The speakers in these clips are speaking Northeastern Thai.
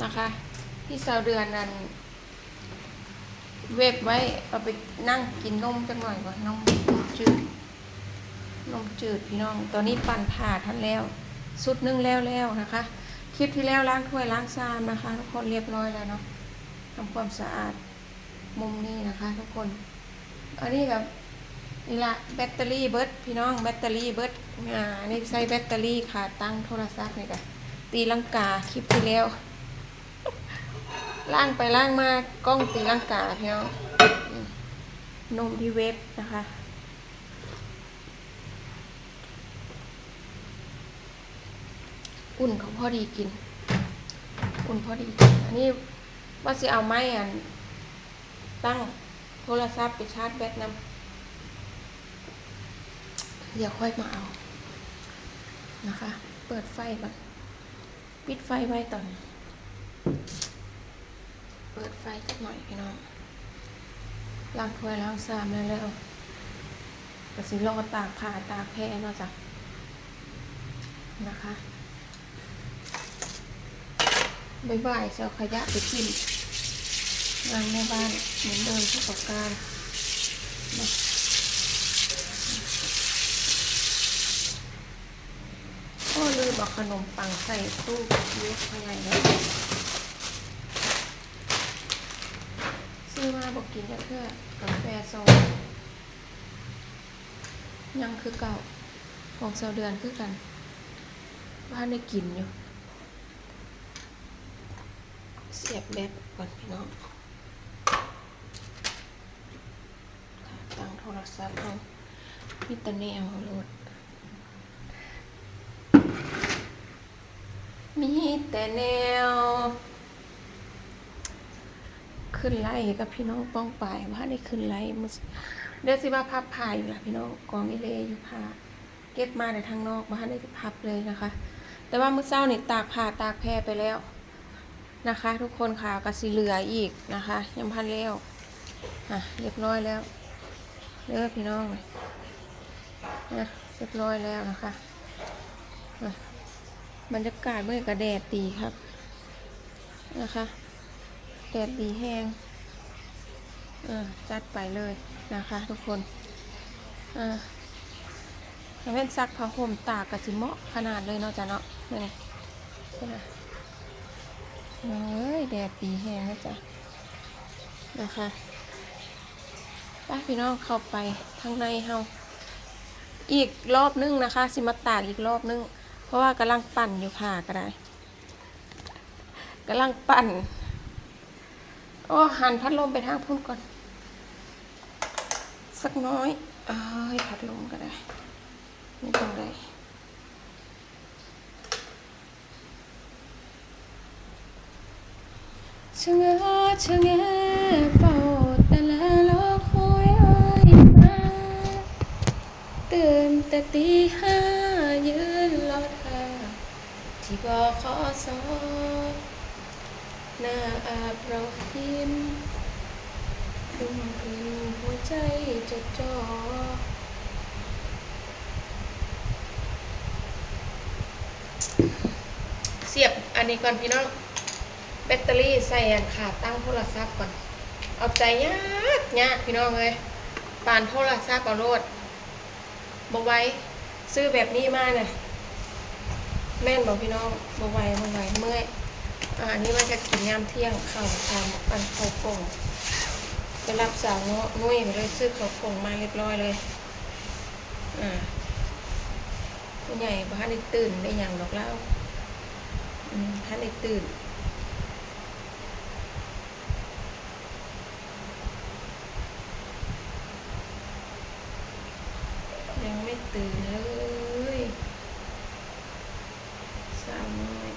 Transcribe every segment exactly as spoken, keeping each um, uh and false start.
นะคะ ที่สาวเดือนนั้นเวฟไว้ เอาไปนั่งกินนมจักหน่อยก่อน นมจืด นมจืดพี่น้อง ตอนนี้ปั่นผ่าทันแล้ว สุดหนึ่งแล้วแล้วนะคะ คลิปที่แล้วล้างถ้วยล้างชามนะคะ ทุกคนเรียบร้อยแล้วเนาะ ทำความสะอาดมุมนี้นะคะ ทุกคน อันนี้กับนี่ละแบตเตอรี่เบิดพี่น้อง แบตเตอรี่เบิด อ่า นี่ใส่แบตเตอรี่ขาตั้งโทรศัพท์นี่กะตีลังกาคลิปที่แล้ว ล้างไปล้างมากล้องตีลังกาพี่น้อง อืม นมที่เวฟนะคะ อุ่นเขาพอดีกิน อุ่นพอดีกิน อันนี้ว่าสิเอาไม้อัน ตั้งโทรศัพท์ไปชาร์จแบตนำ เดี๋ยวค่อยมาเอานะคะ เปิดไฟก่อน ปิดไฟไว้ตอนนี้ เปิดไฟจักหน่อยพี่น้อง ล้างถ้วยล้างชามแล้วแล้ว ก็สิรอตากผ้าตากแพรเนาะจ้ะ นะคะ บ่ายๆ จะเอาขยะไปทิ้ง งานแม่บ้านเหมือนเดิมทุกประการนะ โอ้ ลืมเอาขนมปังใส่ตู้เย็นข้างในแล้ว ซื้อมาบอกกินจักเทื่อกาแฟซอง ยังคือเก่า ของสาวเดือนคือกัน ว่าได้กินอยู่ เสียบแบตก่อนพี่น้อง ตั้งโทรศัพท์เอา มีแต่แนวโลด มีแต่แนว ขึ้นไลฟ์กับพี่น้องป้องปาย ว่าได้ขึ้นไลฟ์มื้อ เดี๋ยวสิมาพับผ้าอีกละพี่น้อง กองอีเลอยู่ผ้า เก็บมาแต่ทางนอก บ่ทันได้พับเลยนะคะ แต่ว่ามื้อเช้านี่ตากผ้าตากแพรไปแล้วนะคะ ทุกคนค่ะ ก็สิเหลืออีกนะคะ ยังบ่ทันแล้ว อ่ะ เรียบร้อยแล้วเด้อพี่น้อง อ่ะ เรียบร้อยแล้วนะคะ อ่ะ บรรยากาศมื้อนี้ก็แดดดีครับนะคะ แดดดีแฮง เออ จัดไปเลยนะคะ ทุกคน เออ แม่นซักผ้าห่มตากก็สิเหมาะขนาดเลยเนาะจ้ะเนาะ นี่ เอ้ย แดดดีแฮงนะจ๊ะ นะคะ ไปพี่น้องเข้าไปทางในเฮา อีกรอบนึงนะคะ สิมาตากอีกรอบนึง เพราะว่ากำลังปั่นอยู่ผ้าก็ได้ กำลังปั่น โอ้ หันพัดลมไปทางพุ้นก่อน สักน้อย เอ้ย พัดลมก็ได้ ไม่ต้องได้ ชะเง้อชะแงเฝ้าแต่แลรอคอยอ้ายมา ตื่นแต่ตีห้ายืนรอท่า ที่ บขส. หน้าอาบรอยยิ้ม คลุมกลิ่นหัวใจจดจ่อ เสียบอันนี้ก่อนพี่น้อง แบตเตอรี่ใส่อันขาตั้งโทรศัพท์ก่อน เอาใจยากยากพี่น้องเอ้ย ปานโทรศัพท์เอาโลด บ่ไหว ซื้อแบบนี้มาน่ะ แม่นบ่พี่น้อง บ่ไหว บ่ไหว เมื่อย อ่า อันนี้ว่าจะกินยามเที่ยง ข้าวตำ อันข้าวกล่อง ไปรับสาวเนาะ นุ้ยไปเลย ซื้อข้าวกล่องมาเรียบร้อยเลย อ่า ผู้ใหญ่บ่ทันได้ตื่นได้หยังดอกเล่า อืม ทันได้ตื่น ยังไม่ตื่นเลย สาวน้อย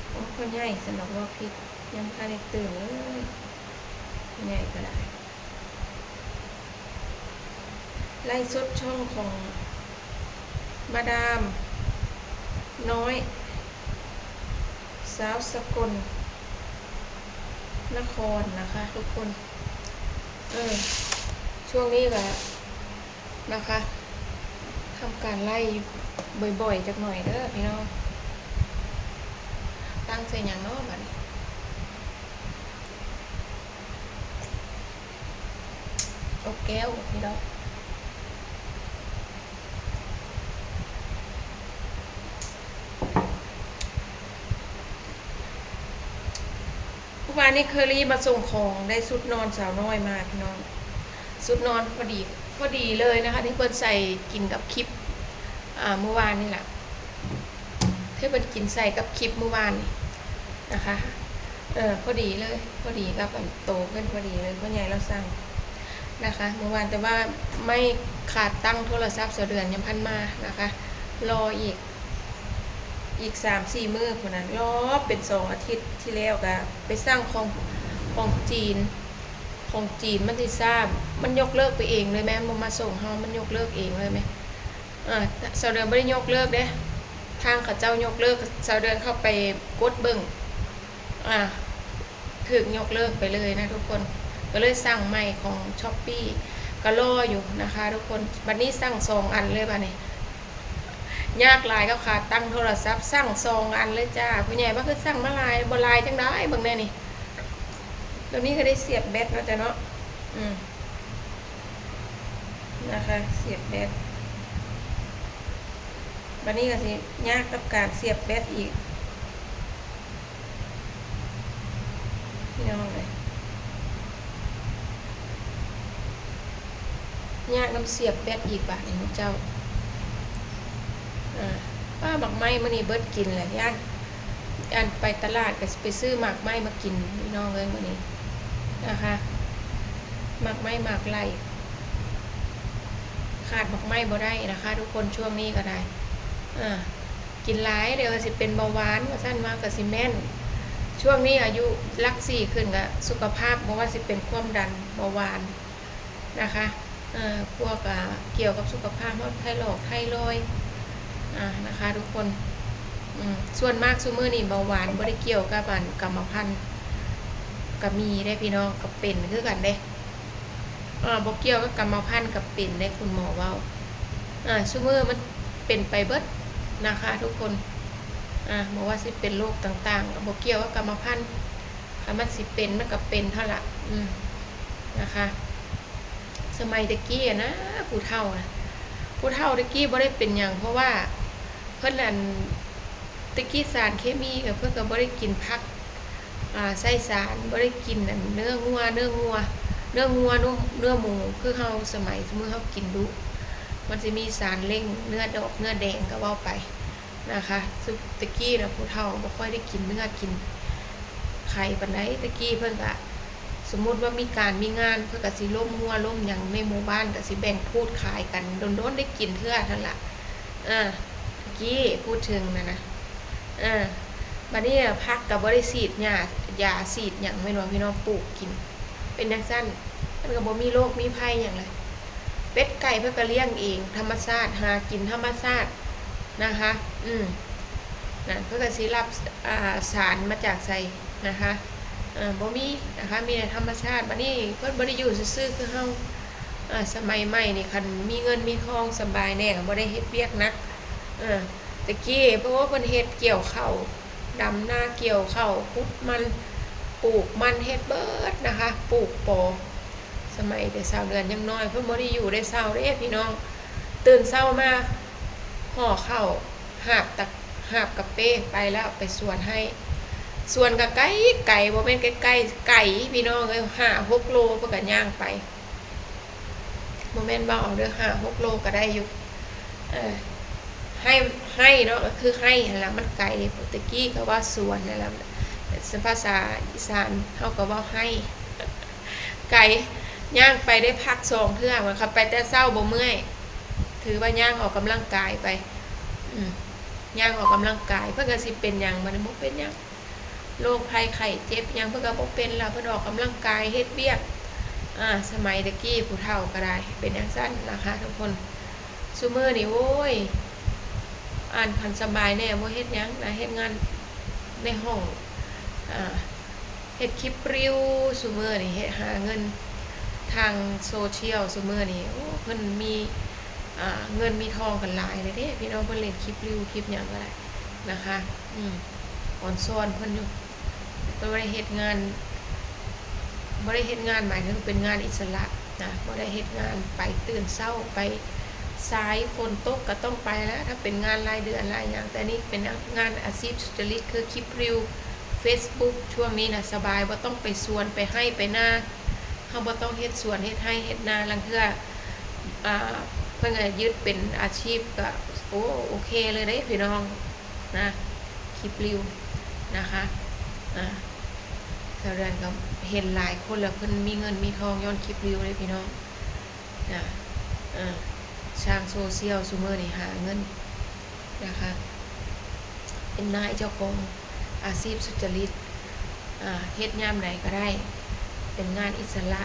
โอ้ พ่อใหญ่ สำหรับว่าผิด ยังบ่ทันได้ตื่นเลย พ่อใหญ่ก็ได้ ไลฟ์สดช่องของมาดามน้อย สาวสกลนครนะคะ ทุกคน เออ ช่วงนี้ก็นะคะ ทำการไลฟ์บ่อยๆ จักหน่อยเด้อพี่น้อง ต ตั้งใส่หยังเนาะบัดนี้ โอ้แก้วพี่น้อง เมื่อวานนี้เคอรี่มาส่งของ ได้ชุดนอนสาวน้อยมาพี่น้อง ชุดนอนพอดี พอดีเลยนะคะ ที่เพิ่นใส่กินกับคลิป อ่า เมื่อวานนี่แหละ ที่เพิ่นกินใส่กับคลิปเมื่อวานนี่นะคะ เออ พอดีเลย พอดีกับอันโตเพิ่นพอดีเลย พ่อใหญ่เราสั่งนะคะ เมื่อวาน แต่ว่าไม่ขาดตั้งโทรศัพท์ สาวเดือนยังพันมานะคะ รออีก อีกสามสี่มื้อพุ้นนะ รอเป็นสองอาทิตย์ที่แล้วก็ไปสั่งของ ของจีน ของจีนมันสิซ่า มันยกเลิกไปเองเลยแม่ มันบ่มาส่งเฮา มันยกเลิกเองเลยแม่ อ่า สาวเดือนบ่ได้ยกเลิกเด้ ทางเขาเจ้ายกเลิก สาวเดือนเข้าไปกดเบิ่ง อ่า ถูกยกเลิกไปเลยนะทุกคน ก็เลยสั่งใหม่ของ Shopee ก็รออยู่นะคะทุกคน บัดนี้สั่งสองอันเลยบัดนี้ ยากหลายกับขาตั้งโทรศัพท์ สั่งสองอันเลยจ้า ผู้ใหญ่ว่าคือสั่งมาหลาย บ่หลายจังได้ เบิ่งแน่นี่ ตัวนี้ก็ได้เสียบแบตเนาะจ้ะเนาะ อืม นะคะ เสียบแบต บัดนี้ก็สิยากกับการเสียบแบตอีก พี่น้องเอ้ย ยากนำเสียบแบตอีกบาดนี้หมู่เจ้า อ่า ป้าหมากไม้มื้อนี้เบิดกินแหละ ย่าน อันไปตลาดก็สิไปซื้อหมากไม้มากินพี่น้องเอ้ยมื้อนี้นะคะ หมากไม้หมากไล่ ขาดหมากไม้บ่ได้นะคะ ทุกคน ช่วงนี้ก็ได้ อ่า กินหลายเดี๋ยวก็สิเป็นเบาหวาน ว่าซั่นว่าก็สิแม่น ช่วงนี้อายุหลักสี่ขึ้นก็สุขภาพ บ่ว่าสิเป็นความดัน เบาหวานนะคะ เอ่อ พวก อ่า เกี่ยวกับสุขภาพ พวกไทรอยด์ ไทรอยด์ อ่า นะคะ ทุกคน อืม ส่วนมากซุมื้อนี้เบาหวานบ่ได้เกี่ยวกับอันกรรมพันธุ์ ก็มีเด้พี่น้อง ก็เป็นคือกันเด้ อ่า บ่เกี่ยวกับกรรมพันธุ์ก็เป็นเด้ คุณหมอเว้า อ่า ซุมื้อมันเป็นไปเบิดนะคะ ทุกคน อ่า บ่ว่าสิเป็นโรคต่างๆ ก็บ่เกี่ยวกับกรรมพันธุ์ คันมันสิเป็นมันก็เป็นเท่าละ อืม นะคะ สมัยแต่กี้อะนะ ผู้เฒ่านะ ผู้เฒ่าแต่กี้บ่ได้เป็นหยัง เพราะว่าเพิ่นอัน แต่กี้สารเคมีก็เพิ่นก็บ่ได้กินผัก อ่า ใส่สาร บ่ได้กินอันเนื้องัว เนื้องัว เนื้องัว เนื้อ เนื้อหมู คือเฮาสมัยซุมื้อเฮากินดุ มันสิมีสารเร่งเนื้อดอกเนื้อแดงก็เว้าไป นะคะ ซุ แต่กี้นะผู้เฒ่าบ่ค่อยได้กินเนื้อกินไข่ปานใด แต่กี้เพิ่นก็ สมมุติว่ามีการมีงาน เพิ่นก็สิล้มงัวล้มหยังในหมู่บ้าน ก็สิแบ่งพูดขายกัน โดนๆได้กินเทื่อหั้นล่ะ อ่า แต่กี้พูดถึงนะนะ อ่า บัดนี้อะผักก็บ่ได้ฉีดหญ้า ยาฉีดหยังแม่นบ่พี่น้อง ปลูกกิน เป็นจั่งซั้น มันก็บ่มีโรคมีภัยหยังเลย เป็ดไก่เพิ่นก็เลี้ยงเอง ธรรมชาติ หากินธรรมชาตินะคะ อืม นั่นเพิ่นก็สิรับ อ่า สารมาจากไสนะคะ เอ่อ บ่มีนะคะ มีแต่ธรรมชาติ บัดนี้เพิ่นบ่ได้อยู่ซื่อๆคือเฮา อ่า สมัยใหม่นี่ คันมีเงินมีทองสบายแน่ก็บ่ได้เฮ็ดเวียกหนัก เออ แต่กี้ เพราะว่าเพิ่นเฮ็ดเกี่ยวข้าว ดำนาเกี่ยวข้าว ขุดมัน ปลูกมัน เฮ็ดเบิดนะคะ ปลูกปอ สมัยแต่สาวเดือนยังน้อย เพิ่นบ่ได้อยู่ได้เซาเด้พี่น้อง ตื่นเช้ามา ห่อข้าว หาบตัก หาบกะเป้ไปแล้ว ไปสวนไฮ่ สวนก็ไกล ไกล บ่แม่นใกล้ๆ ไกลพี่น้องเอ้ย ห้าหกโล เพิ่นก็ย่างไป บ่แม่นเว้าเอาเด้อ ห้าหกโลก็ได้อยู่ เออ ไฮ่ ไฮ่เนาะ ก็คือไฮ่หั้นล่ะ มันไกล แต่กี้ก็ว่าสวนนั่นล่ะ แต่ภาษาอีสานเฮาก็เว้าไฮ่ ไกล ย่างไปได้พักสองเทื่อ มันขับไปแต่เช้าบ่เมื่อย ถือว่าย่างออกกำลังกายไป อืม ย่างออกกำลังกาย เพิ่นก็สิเป็นหยัง บัดนี้บ่เป็นหยัง โรคภัยไข้เจ็บหยังเพิ่นก็บ่เป็นแล้ว เพิ่นออกกำลังกาย เฮ็ดเวียก อ่า สมัยแต่กี้ผู้เฒ่าก็ได้ เป็นจั่งซั้นนะคะทุกคน ซุมื้อนี้ โอ้ย อันคันสบายแน่บ่เฮ็ดหยังนะ เฮ็ดงานในห้อง อ่า เฮ็ดคลิปรีวซุมื้อนี้ เฮ็ดหาเงินทางโซเชียลซุมื้อนี้ โอ้ เพิ่นมี อ่า เงินมีทองกันหลายแล้วเด้พี่น้อง เพิ่นเล่นคลิปรีวคลิปหยังก็ได้นะคะ อืม อนซอนเพิ่นอยู่ เพิ่นบ่ได้เฮ็ดงาน บ่ได้เฮ็ดงานหมายถึงเป็นงานอิสระนะ บ่ได้เฮ็ดงานไปตื่นเช้าไปสาย ฝนตกก็ต้องไปแล้ว ถ้าเป็นงานรายเดือนรายอย่าง แต่นี่เป็นงานอาชีพสุจริต คือคลิปรีว Facebook ช่วงนี้นะสบาย บ่ต้องไปสวนไปไฮ่ไปนา เฮาบ่ต้องเฮ็ดสวนเฮ็ดไฮ่เฮ็ดนา ลางเทื่อ อ่า เพิ่นก็ยึดเป็นอาชีพก็ โอ้ โอเคเลยเด้พี่น้องนะ คลิปรีวนะคะ อ่า สาวเดือนก็เห็นหลายคนแล้ว เพิ่นมีเงินมีทองย้อนคลิปรีวเลยพี่น้องนะ อ่า ช่างโซเชียลซุมื้อนี้หาเงินนะคะ เป็นนายเจ้าของอาชีพสุจริต อ่า เฮ็ดยามใดก็ได้ เป็นงานอิสระ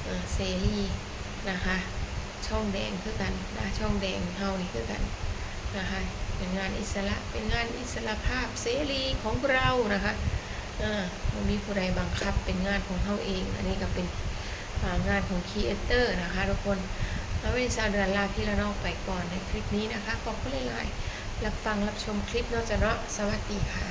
อ่า เสรีนะคะ ช่องแดงคือกันนะ ช่องแดงเฮานี่คือกันนะคะ เป็นงานอิสระ เป็นงานอิสรภาพเสรีของเรานะคะ อ่า บ่มีผู้ใดบังคับ เป็นงานของเฮาเอง อันนี้ก็เป็น อ่า งานของครีเอเตอร์นะคะทุกคน เอาไว้สาวเดือนลาพี่ละน้องไปก่อนในคลิปนี้นะคะ ขอบคุณหลายๆ รับฟังรับชมคลิปเนาะจ้ะเนาะ สวัสดีค่ะ